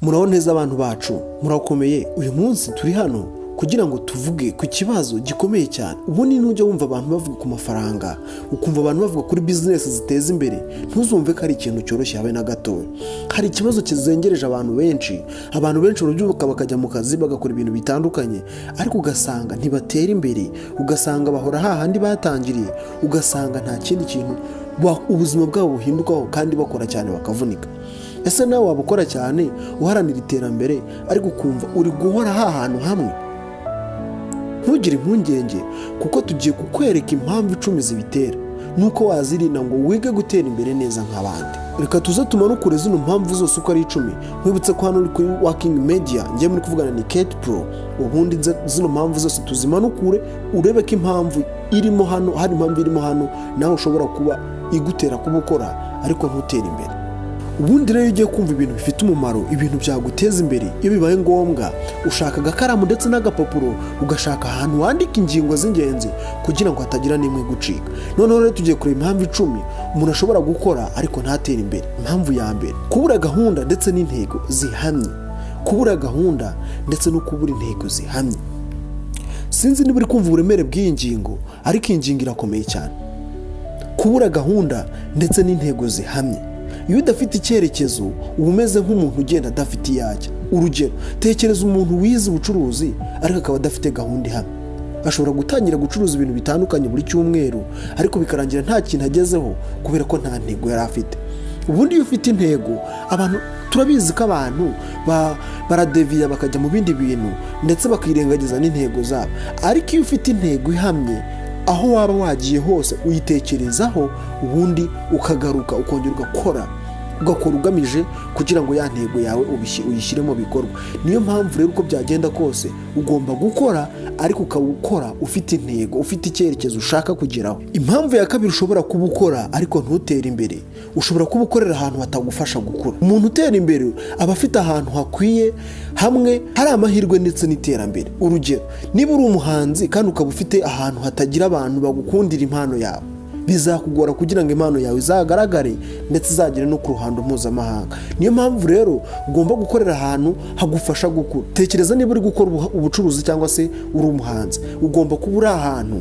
Muraho neza abantu bacu, murakomeye. Uyu munsi turi hano kugira ngo tuvuge ku kibazo gikomeye cyane. Ubundi nujya wumva abantu bavuga ku mafaranga, ukumva abantu bavuga kuri bizinesi ziteza imbere, ntuzumve ko ari ikintu cyoroshye habe na gatoya. Hari ikibazo kizengereje abantu benshi. Abantu benshi barabyuka bakajya mu kazi, bagakora ibintu bitandukanye, ariko ugasanga ntibatera imbere, ugasanga bahora hahandi batangiriye, ugasanga nta kindi kintu ubuzima bwabo buhindukaho kandi bakora cyane bakavunika. Ese nawe waba ukora cyane uharanira iterambere, ariko ukumva uri guhora hantu hamwe? Ntugire impungenge, kuko tugiye kukwereka impamvu 10 zibitera nuko wazirinda ngo wige gutera imbere neza nk'abandi. Reka tuze tumanukure zino mpamvu zose uko ari 10. Nkwibutse ko hano uri kuri Working Media, ngiye muri kuvugana ni Kate Pro. Ubundi zino mpamvu zose tuzimanukure, urebe ko impamvu irimo hano, hari impamvu irimo hano nawe ushobora kuba igutera kuba ukora ariko ntutere imbere. Ubundi rero iyo ugiye kumva ibintu bifite umumaro, ibintu byaguteza imbere, iyo bibaye ngombwa ushaka agakaramu ndetse n'agapapuro, ugashaka ahantu wandika ingingo z'ingenzi kugira ngo hatagira n'imwe gucika. Noneho rero tugiye kureba impamvu 10 umuntu ashobora gukora ariko ntatere imbere. Impamvu ya mbere: kubura gahunda ndetse n'intego zihamye. Kubura gahunda ndetse no kubura intego zihamye. Sinzi niba uri kumva uburemere bw'iyi ngingo, ariko iyi ngingo irakomeye cyane. Kubura gahunda ndetse n'intego zihamye. Iyo udafite icyerekezo, uba umeze nk'umuntu ugenda adafite iyo ajya. Urugero, tekereza umuntu wize ubucuruzi ariko akaba adafite gahunda ihamye. Ashobora gutangira gucuruza ibintu bitandukanye buri cyumweru, ariko bikarangira nta kintu agezeho kubera ko nta ntego yari afite. Ubundi iyo ufite intego, abantu turabizi ko abantu baradeviya bakajya mu bindi bintu, ndetse bakirengagiza n'intego zabo. Ariko iyo ufite intego ihamye, aho waba wagiye hose uyitekerezaho, ubundi ukagaruka ukongera ugakora, ugakora ugamije kugira ngo ya ntego yawe uyishyire mu bikorwa. Niyo mpamvu rero uko byagenda kose ugomba gukora, ariko ukawukora ufite intego, ufite icyerekezo ushaka kugeraho. Impamvu ya kabiri ushobora kuba ukora ariko ntutere imbere: ushobora kuba ukorera ahantu hatagufasha gukura. Umuntu utera imbere aba afite ahantu hakwiye, hamwe hari amahirwe ndetse n'iterambere. Urugero, niba uri umuhanzi kandi ukaba ufite ahantu hatagira abantu bagukundira impano yawe, bizakugora kugira ngo impano yawe izagaragare ndetse izagere no ku ruhando mpuzamahanga. Niyo mpamvu rero ugomba gukorera ahantu hagufasha gukura. Tekereza niba uri gukora ubucuruzi cyangwa se uri umuhanzi, ugomba kuba uri ahantu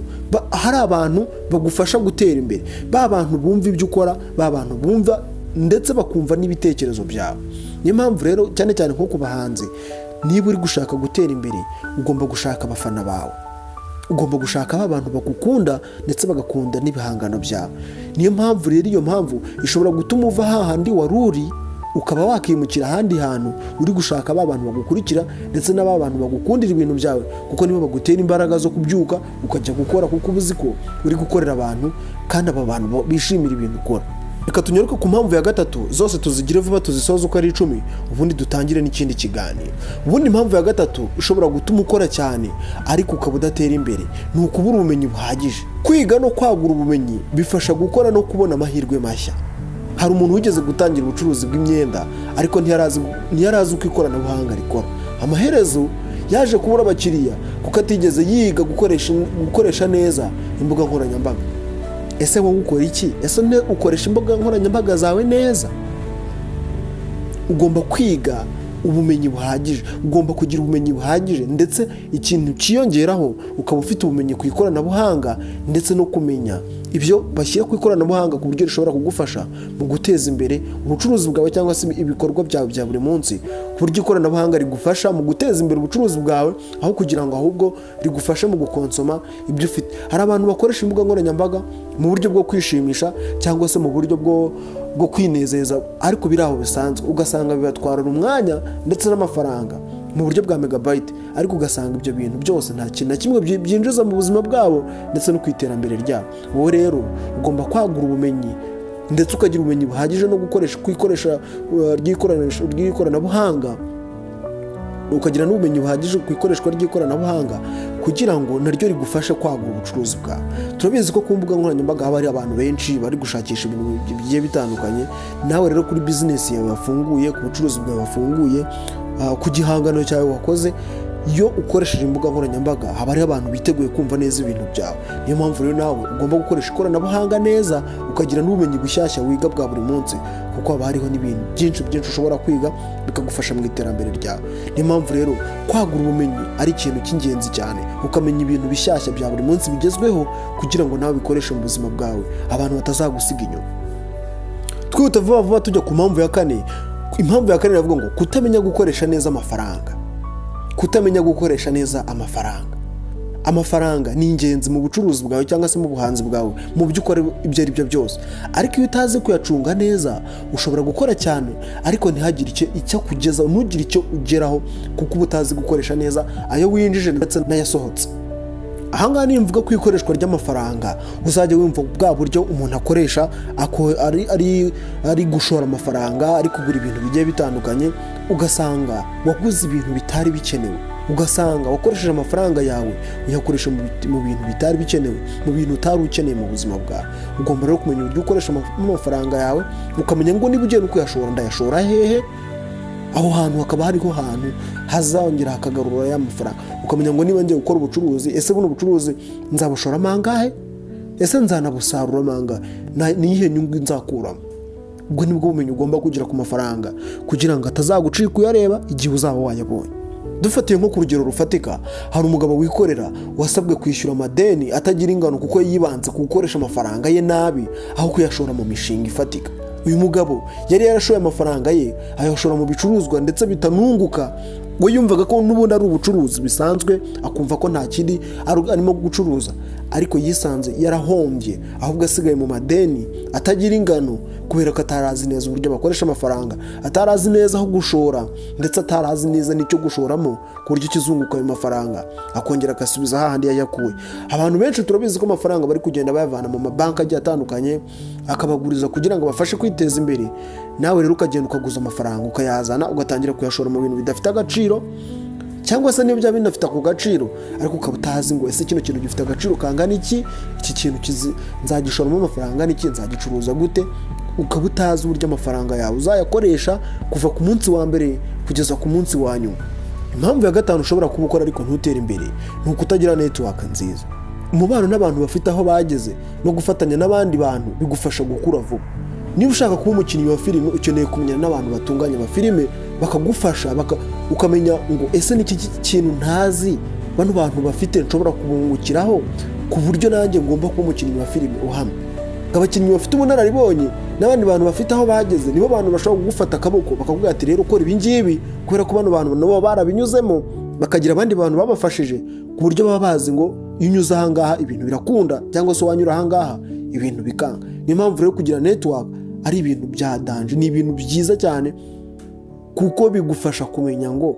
hari abantu bagufasha gutera imbere, ba bantu bumva ibyo ukora, ba bantu bumva ndetse bakumva n'ibitekerezo byawe. Niyo mpamvu rero, cyane cyane nko ku bahanzi, niba uri gushaka gutera imbere, ugomba gushaka abafana bawe, ugomba gushaka ba bantu bagukunda ndetse bagakunda n'ibihangano byawe. Niyo mpamvu rero iyo mpamvu ishobora gutuma uva hahandi wari uri, ukaba wakimukira ahandi hantu uri gushaka ba bantu bagukurikira ndetse na ba bantu bagukundira ibintu byawe, kuko nibo bagutera imbaraga zo kubyuka ukajya gukora, kuko uba uzi ko uri gukorera abantu kandi aba bantu bishimira ibintu ukora. Reka tunyaruke ku mpamvu ya gatatu, zose tuzigire vuba, tuzisoze uko ari 10, ubundi dutangire n'ikindi kiganiro. Ubundi impamvu ya gatatu ishobora gutuma ukora cyane ariko ukaba udatera imbere ni ukubura ubumenyi buhagije. Kwiga no kwagura ubumenyi bifasha gukora no kubona amahirwe mashya. Hari umuntu wigeze gutangira ubucuruzi bw'imyenda, ariko ntiyari azi uko ikoranabuhanga rikora. Amaherezo yaje kubura abakiriya kuko atigeze yiga gukoresha neza imbuga nkoranyambaga. Ese wowe ukora iki? Ese ukoresha imbuga nkoranyambaga zawe neza? Ugomba kwiga ubumenyi buhagije, ugomba kugira ubumenyi buhagije, ndetse ikintu cyiyongeraho ukaba ufite ubumenyi ku ikoranabuhanga ndetse no kumenya ibyo bashyira ku ikoranabuhanga, ku buryo rishobora kugufasha mu guteza imbere ubucuruzi bwawe cyangwa se ibikorwa byawe bya buri munsi, ku buryo ikoranabuhanga rigufasha mu guteza imbere ubucuruzi bwawe aho kugira ngo ahubwo rigufashe mu gukonsoma ibyo ufite. Hari abantu bakoresha imbuga nkoranyambaga mu buryo bwo kwishimisha cyangwa se mu buryo bwo kwinezeza, ariko biri aho bisanzwe, ugasanga bibatwarira umwanya ndetse n'amafaranga mu buryo bwa megabyte, ariko ugasanga ibyo bintu byose nta kintu na kimwe byinjiza mu buzima bwabo ndetse no ku iterambere ryabo. Wowe rero ugomba kwagura ubumenyi ndetse ukagira ubumenyi buhagije no gukoresha ku ikoresha ry'ikoranabuhanga, ukagira n'ubumenyi buhagije ku ikoreshwa ry'ikoranabuhanga kugira ngo naryo rigufashe kwagura ubucuruzi bwawe. Turabizi ko ku mbuga nkoranyambaga haba hari abantu benshi bari gushakisha ibintu bigiye bitandukanye. Nawe rero kuri bizinesi yawe wafunguye, ku bucuruzi bwawe wafunguye, ku gihangano cyawe wakoze. Iyo ukoresheje imbuga nkoranyambaga, haba hariho abantu biteguye kumva neza ibintu byawe. Niyo mpamvu rero nawe ugomba gukoresha ikoranabuhanga neza, ukagira n'ubumenyi bushyashya wiga bwa buri munsi, kuko haba hariho n'ibintu byinshi byinshi ushobora kwiga bikagufasha mu iterambere ryawe. Niyo mpamvu rero kwagura ubumenyi ari ikintu cy'ingenzi cyane, ukamenya ibintu bishyashya bya buri munsi bigezweho, kugira ngo nawe ubikoreshe mu buzima bwawe, abantu batazagusiga inyuma. Twihuta vuba vuba tujya ku mpamvu ya kane. Impamvu ya kane iravuga ngo kutamenya gukoresha neza amafaranga. Kutamenya gukoresha neza amafaranga. Amafaranga ni ingenzi mu bucuruzi bwawe cyangwa se mu buhanzi bwawe, mu byo ukora ibyo ari byo byose. Ariko iyo utazi kuyacunga neza, ushobora gukora cyane ariko ntihagire icyo akugezaho, ntugire icyo ugeraho, kuko uba utazi gukoresha neza ayo winjije ndetse n'ayasohotse. Ahangaha nimvuga ku ikoreshwa ry'amafaranga, uzajya wumva bwa buryo umuntu akoresha ari gushora amafaranga, ari kugura ibintu bigiye bitandukanye, ugasanga waguze ibintu bitari bikenewe, ugasanga wakoresheje amafaranga yawe, uyakoresha mu bintu bitari bikenewe, mu bintu utari ukeneye mu buzima bwawe. Ugomba rero kumenya uburyo ukoresha amafaranga yawe, ukamenya ngo niba ugiye no kuyashora, ndayashora hehe? Aho hantu hakaba hariho hantu hazongera hakagarura ya mafaranga. Ukamenya ngo niba ngiye gukora ubucuruzi, ese buno bucuruzi nzabushoramo angahe? Ese nzanabusaruramo angahe? Ni iyihe nyungu nzakuramo? Ubwo nibwo bumenyi ugomba kugira ku mafaranga, kugira ngo atazagucika uyareba igihe uzaba wayabonye. Dufatiye nko ku rugero rufatika, hari umugabo wikorera wasabwe kwishyura amadeni atagira ingano, kuko yibanze ku gukoresha amafaranga ye nabi aho kuyashora mu mishinga ifatika. Uyu mugabo yari yarashoye amafaranga ye, ayashora mu bicuruzwa ndetse bitanunguka. We yumvaga ko n'ubundi ari ubucuruzi bisanzwe, akumva ko nta kindi arimo gucuruza, ariko yisanze yarahombye, ahubwo asigaye mu madeni atagira ingano, kubera ko atarazi neza uburyo bakoresha amafaranga, atarazi neza aho gushora, ndetse atarazi neza n'icyo gushoramo ku buryo kizunguka ayo mafaranga, akongera agasubiza hahandi yayakuye. Abantu benshi turabizi ko amafaranga bari kugenda bayavana mu mabanki agiye atandukanye, akabaguriza kugira ngo bafashe kwiteza imbere. Nawe rero ukagenda ukaguza amafaranga, ukayazana, ugatangira kuyashora mu bintu bidafite agaciro, cyangwa se niba byaba binafite ako gaciro, ariko ukaba utazi ngo ese kino kintu gifite agaciro kangana iki? Iki kintu nzagishoramo amafaranga angana iki? Nzagicuruza gute? Ukaba utazi uburyo amafaranga yawe uzayakoresha kuva ku munsi wa mbere kugeza ku munsi wa nyuma. Impamvu ya gatanu ushobora kuba ukora ariko ntutere imbere ni ukutagira network nziza. Umubano n'abantu bafite aho bageze no gufatanya n'abandi bantu bigufasha gukura vuba. Niba ushaka kuba umukinnyi wa filime, ukeneye kumenyana n'abantu batunganya amafilime, bakagufasha, ukamenya ngo ese ni iki kintu ntazi bano bantu bafite nshobora kubungukiraho, ku buryo nanjye ngomba kuba umukinnyi wa filime uhamye? Abakinnyi bafite ubunararibonye n'abandi bantu bafite aho bageze nibo bantu bashobora kugufata akaboko, bakakubwira ati: "Rero ukora ibi ngibi," kubera ko bano bantu nabo barabinyuzemo, bakagira abandi bantu babafashije, ku buryo baba bazi ngo iyo unyuze ahangaha ibintu birakunda, cyangwa se wanyura ahangaha ibintu bikanga. Niyo mpamvu rero kugira network ari ibintu bya danger, ni ibintu byiza cyane, kuko bigufasha kumenya ngo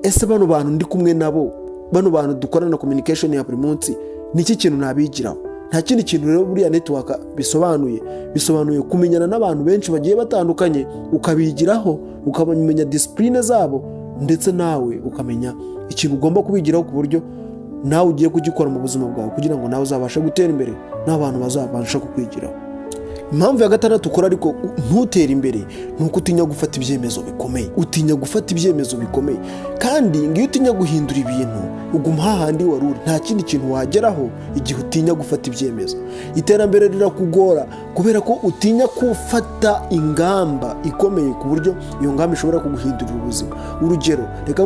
ese bano bantu ndi kumwe nabo, bano bantu dukorana communication ya buri munsi, ni iki kintu nabigiraho? Nta kindi kintu rero buriya network bisobanuye kumenyana n'abantu benshi bagiye batandukanye, ukabigiraho, ukamenya discipline zabo, ndetse nawe ukamenya ikintu ugomba kubigiraho, ku buryo nawe ugiye kugikora mu buzima bwawe, kugira ngo nawe uzabashe gutera imbere n'abantu bazabasha kukwigiraho. Impamvu ya gatandatu ukora ariko ntutere imbere ni uko utinya gufata ibyemezo bikomeye. Utinya gufata ibyemezo bikomeye, kandi ngo iyo utinya guhindura ibintu, uguma hahandi wari uri. Nta kindi kintu wageraho igihe utinya gufata ibyemezo. Iterambere rirakugora kubera ko utinya gufata ingamba ikomeye, ku buryo iyo ngamba ishobora kuguhindurira ubuzima. Urugero, reka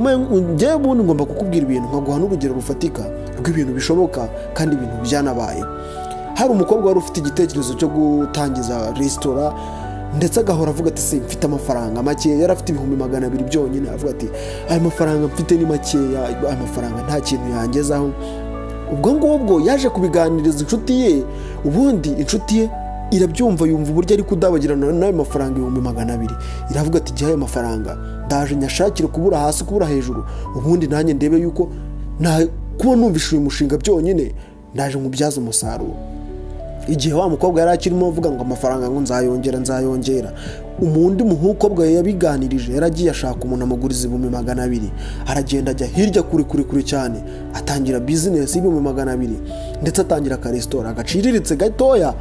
njyewe ubundi ngomba kukubwira ibintu, nkaguha n'urugero rufatika rw'ibintu bishoboka kandi ibintu byanabayeho. Hari umukobwa wari ufite igitekerezo cyo gutangiza resitora, ndetse agahora avuga ati: "Se mfite amafaranga makeya." Yari afite 200,000 byonyine. Avuga ati: "Aya mafaranga mfite ni makeya, aya mafaranga nta kintu yangezaho." Ubwo ngubwo yaje kubiganiriza inshuti ye. Ubundi inshuti ye irabyumva, yumva uburyo ari kudabagirana n'ayo mafaranga 200,000. Iravuga ati: "Jya ayo mafaranga ndaje nyashakire kubura hasi kubura hejuru, ubundi nanjye ndebe yuko kuba numvishe uyu mushinga byonyine, ndaje nkubyaze umusaruro." Igihe wa mukobwa yari akirimo avuga ngo amafaranga ngo nzayongera, nzayongera, umundi mukobwa yabiganirije yaragiye ashaka umuntu amuguriza 200,000, aragenda ajya hirya kure kure kure cyane, atangira business y'200,000, ndetse atangira akaresitora gaciriritse gatoya.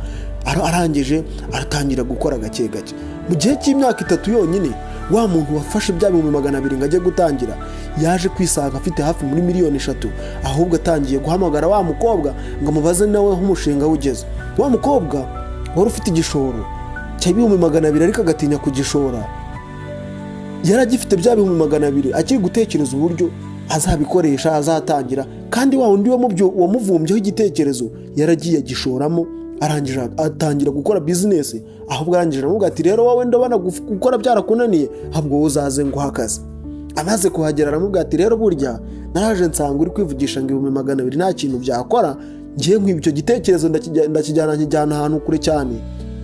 Arangije aratangira gukora gake gake. Mu gihe cy'imyaka 3 yonyine, Wa muntu wafashe bya 200,000 ngo ajye gutangira, yaje kwisanga afite hafi muri miliyoni 3. Ahubwo atangiye guhamagara wa mukobwa ngo amubaze nawe aho umushinga we ugeze. Wa mukobwa wari ufite igishoro cya 200,000 ariko agatinya kugishora, yari agifite bya 200,000, akiri gutekereza uburyo azabikoresha, azatangira. Kandi wa wundi wamuvumbyeho igitekerezo yaragiye agishoramo, arangije atangira gukora bizinesi. Ahubwo arangije aramubwira ati: "Rero wowe ndabona gukora byarakunaniye, ahubwo wowe uzaze nguha akazi." Amaze kuhagera aramubwira ati: "Rero burya naraje nsanga uri kwivugisha ngo 200,000 nta kintu byakora. Ngiye nkwiba icyo gitekerezo, ndakijyana, nkijyana ahantu kure cyane.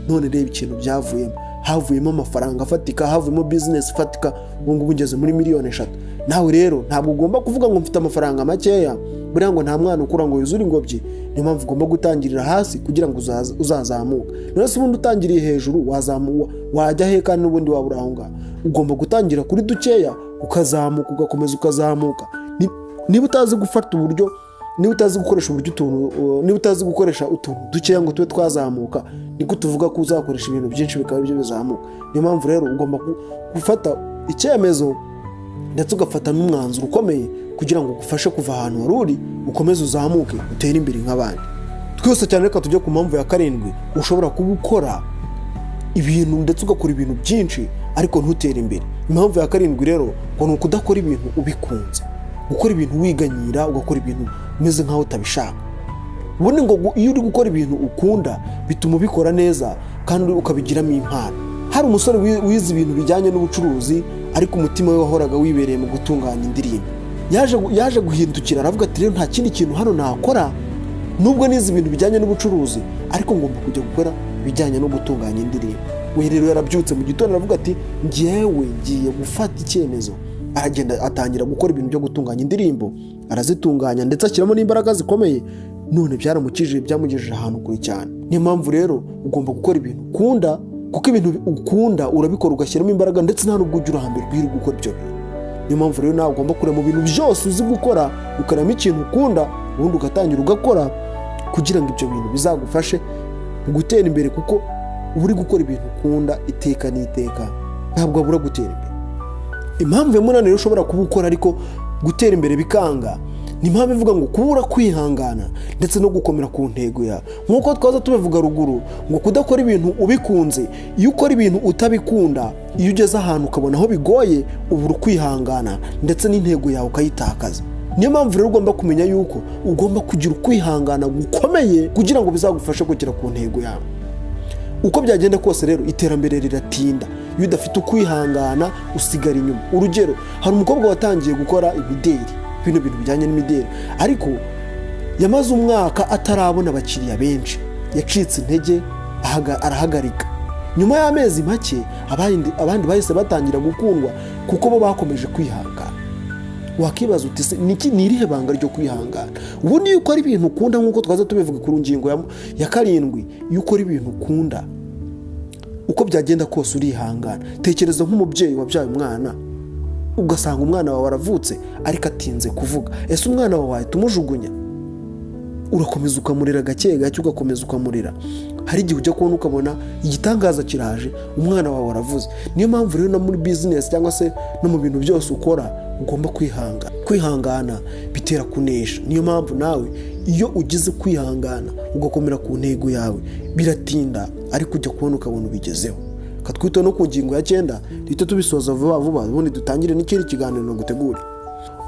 None reba ikintu byavuyemo. Havuyemo amafaranga afatika, havuyemo bizinesi ifatika. Ubu ngubu ngeze muri miliyoni 3." Nawe rero ntabwo ugomba kuvuga ngo mfite amafaranga makeya. Buriya ngo nta mwana ukura ngo yuzure ingobyi. Niyo mpamvu ugomba gutangirira hasi kugira ngo uzazamuke. None se ubundi utangiriye hejuru wazamuka wajya he, kandi n'ubundi waba uri aho ngaho? Ugomba gutangira kuri dukeya, ukazamuka, ugakomeza ukazamuka. Niba utazi gufata uburyo, niba utazi gukoresha uburyo utuntu, niba utazi gukoresha utuntu dukeya ngo tube twazamuka, niko tuvuga ko uzakoresha ibintu byinshi bikaba byo bizamuka? Niyo mpamvu rero ugomba gufata icyemezo ndetse ugafata n'umwanzuro ukomeye kugira ngo ugufashe kuva ahantu wari uri, ukomeze uzamuke, utere imbere nk'abandi. Twese cyane, reka tujye ku mpamvu ya karindwi. Ushobora kuba ukora ibintu ndetse ugakora ibintu byinshi ariko ntutere imbere. Impamvu ya karindwi rero ngo ni ukudakora ibintu ubikunze, gukora ibintu wiganyira, ugakora ibintu umeze nk'aho utabishaka. Ubundi ngo iyo uri gukora ibintu ukunda bituma ubikora neza kandi ukabigiramo impano. Hari umusore wize ibintu bijyanye n'ubucuruzi, ariko umutima we wahoraga wibereye mu gutunganya indirimbo. Yaje guhindukira aravuga ati: "Rero nta kindi kintu hano nakora. Nubwo nize ibintu bijyanye n'ubucuruzi, ariko ngomba kujya gukora ibijyanye no gutunganya indirimbo." We rero yarabyutse mu gitondo aravuga ati: "Ngewe ngiye gufata icyemezo." Aragenda atangira gukora ibintu byo gutunganya indirimbo, arazitunganya ndetse ashyiramo n'imbaraga zikomeye. None byaramukijije, byamugejeje ahantu kure cyane. Niyo mpamvu rero ugomba gukora ibintu ukunda, kuko ibintu ukunda urabikora ugashyiramo imbaraga, ndetse nta nubwo ujya urambirwa iyo uri gukora ibyo bintu. Niyo mpamvu rero nawe ugomba kureba mu bintu byose uzi gukora, ukareba ikintu ukunda, ubundi ugatangira ugakora kugira ngo ibyo bintu bizagufashe mu gutera imbere, kuko uba uri gukora ibintu ukunda iteka n'iteka, ntabwo wabura gutera imbere. Impamvu ya munani rero ushobora kuba ukora ariko gutera imbere bikanga, ni impamvu ivuga ngo kubura kwihangana ndetse no gukomera ku ntego yawe. Nk'uko twaza tubivuga ruguru ngo kudakora ibintu ubikunze, iyo ukora ibintu utabikunda, iyo ugeze ahantu ukabona aho bigoye, ubura ukwihangana ndetse n'intego yawe ukayitakaza. Niyo mpamvu rero ugomba kumenya yuko ugomba kugira ukwihangana gukomeye kugira ngo bizagufashe kugera ku ntego yawe. Uko byagenda kose rero, iterambere riratinda. Iyo udafite ukwihangana usigara inyuma. Urugero, hari umukobwa watangiye gukora imideri, bino bintu bijyanye n'imideri, ariko yamaze umwaka atarabona abakiriya benshi. Yacitse intege, arahagarika. Nyuma y'amezi make abandi bahise batangira gukundwa kuko bo bakomeje kwihangana. Wakibaza uti: "Se ni irihe banga ryo kwihangana?" Ubundi iyo ukora ibintu ukunda, nk'uko twaza tubivuga ku ngingo ya karindwi, iyo ukora ibintu ukunda, uko byagenda kose urihangana. Tekereza nk'umubyeyi wabyaye umwana, ugasanga umwana wawe aravutse ariko atinze kuvuga. Ese umwana wawe wahita umujugunya? Urakomeza ukamurera gake gake, ugakomeza ukamurera. Hari igihe ujya kubona ukabona igitangaza kiraje, umwana wawe aravuze. Niyo mpamvu rero no muri bizinesi cyangwa se no mu bintu byose ukora ugomba kwihangana. Kwihangana bitera kunesha. Niyo mpamvu nawe iyo ugize kwihangana ugakomera ku ntego yawe, biratinda ariko ujya kubona ukabona ubigezeho. Katwite no ku ngingo ya cyenda, duhite tubisoza vuba vuba, ubundi dutangire n'ikindi kiganiro gutegure.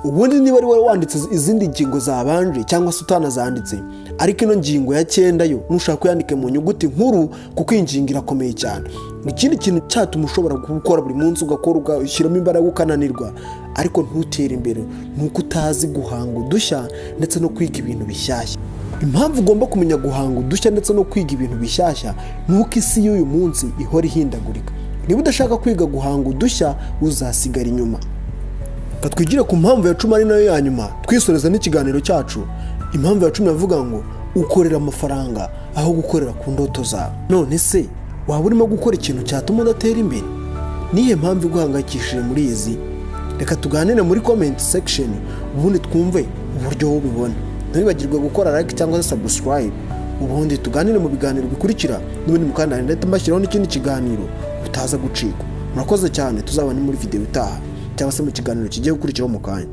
Ubundi niba ari wowe wanditse izindi ngingo zabanje cyangwa se utanazanditse, ariko ino ngingo ya cyenda yo nushaka kuyandike mu nyuguti nkuru, kuko iyi ngingo irakomeye cyane. Ikindi kintu cyatuma ushobora gukora buri munsi, ugakora, ugashyiramo imbaraga, ukananirwa ariko ntutere imbere, ni uko utazi guhanga udushya ndetse no kwiga ibintu bishyashya. Impamvu ugomba kumenya guhanga udushya ndetse no kwiga ibintu bishyashya ni uko isi y'uyu munsi ihora ihindagurika. Niba udashaka kwiga guhanga udushya, uzasigara inyuma. Reka twigire ku mpamvu ya 10, ari nayo ya nyuma, twisoreza n'ikiganiro cyacu. Impamvu ya 10 iravuga ngo ukorera amafaranga aho gukorera ku ndoto zawe. None se waba urimo gukora ikintu cyatuma udatera imbere? Nihe mpamvu iguhangayikishije muri izi? Reka tuganire muri comment section, ubundi twumve uburyo wowe ubibona. Ntiwibagirwe gukora like cyangwa se subscribe, ubundi tuganire mu biganiro bikurikira. N'ubundi mukandani ndahita mbashyiraho n'ikindi kiganiro utaza gucikwa. Murakoze cyane, tuzabane muri videwo itaha cyangwa se mu kiganiro kigiye gukurikiraho mu kanya.